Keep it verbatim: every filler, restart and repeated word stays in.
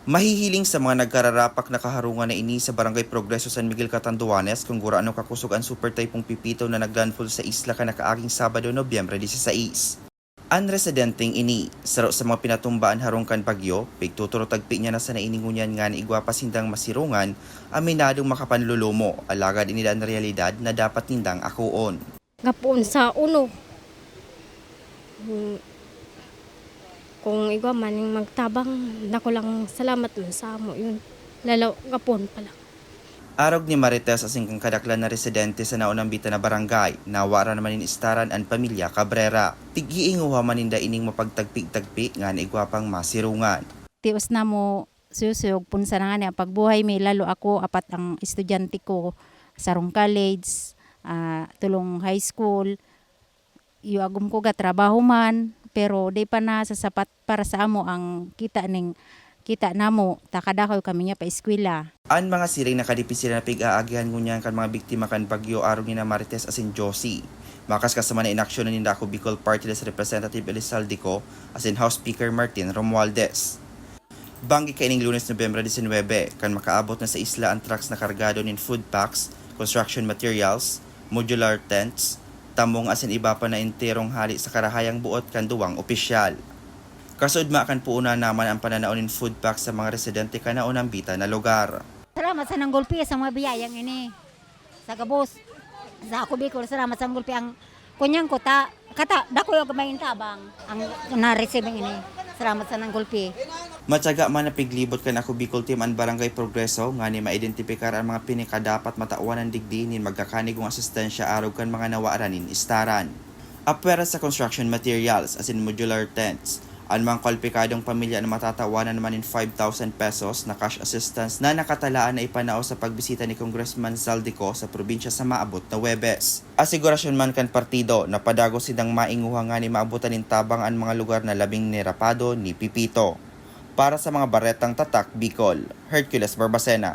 Mahihiling sa mga nagkararapak na kaharungan na ini sa Barangay Progreso, San Miguel, Catanduanes, kung gurano kakosog an Super Typhoon Pepito na naglandfall sa isla kan nakaaging Sabado, Nobyembre disisais. An residenteng ini, saro sa mga pinatumbaan harong kan bagyo, pigtuturo tagpi niya na sana ini ngunyan ngani igwa pa sindang masirungan, aminadong makapanlulumo, alagad ini daa an realidad na dapat nindang akoon. Gapon sa uno. Hmm, kung igwa man ning magtabang, dako lang salamat man sa amo yun. Lalo gapon pa lang. Arog ni Marites asin kan kadaklan na residente sa naunambitan na barangay, nawaran naman nin istaran an pamilya Cabrera. Tig-iinguha man ninda ining mapagtagpi-tagpi ngani igwa pang masirungan. Tios na mo, suyog-suyog, punsa na ngani ang pagbuhay mi, lalo ako, apat ang estudyante ko, sarong college, ah, tulong high school. Iyo agom ko ga trabaho man, pero di pa na sasapat para sa amo ang kita ning, kita namo, ta kadakoy kami niya pa eskwela. An mga siring na kadipisilan na pig-aagihan ngunyan kan mga biktima kan bagyo arog ni na Marites asin Josie. Makaskas naman na inaksyon na ninda ako Bicol Party List Representative Elizalde Co asin House Speaker Martin Romualdez. Banggi kaining Lunes, Nobyembre disinwebe, kan makaabot na sa isla an trucks na kargado nin food packs, construction materials, modular tents, tamong asin iba pa na enterong hali sa karahayang buot kan duwang opisyal. Kasudma kan puunan naman ang pananao nin food packs sa mga residente kan naunambitan na lugar. Salamat sa nanggulpi sa mga biyayang ini. Sa gabos, sa ako Bicol, salamat sa nanggulpi ang kunyang ko ta, kata, dako yung may tabang ang na-receive ini. Salamat sa nanggulpi. Matyaga man na piglibot kan Ako Bicol Team an Barangay Progreso ngani maidentipikar an mga pinakadapat matawanan digdi nin magkakanigong asistensya arog kan mga nawaran nin istaran. Apwera sa construction materials asin modular tents, an mga kwalipikadong pamilya na matatawanan man nin five thousand pesos na cash assistance na nakatalaan na ipanao sa pagbisita ni Congressman Zaldy Co sa probinsya sa maabot na Huwebes. Asigurasyon man kan partido na padagos sindang mainguha ngani maabotan nin tabang an mga lugar na labing nirapado ni Pepito. Para sa mga Baretang Tatak Bicol, Hercules Barbacena.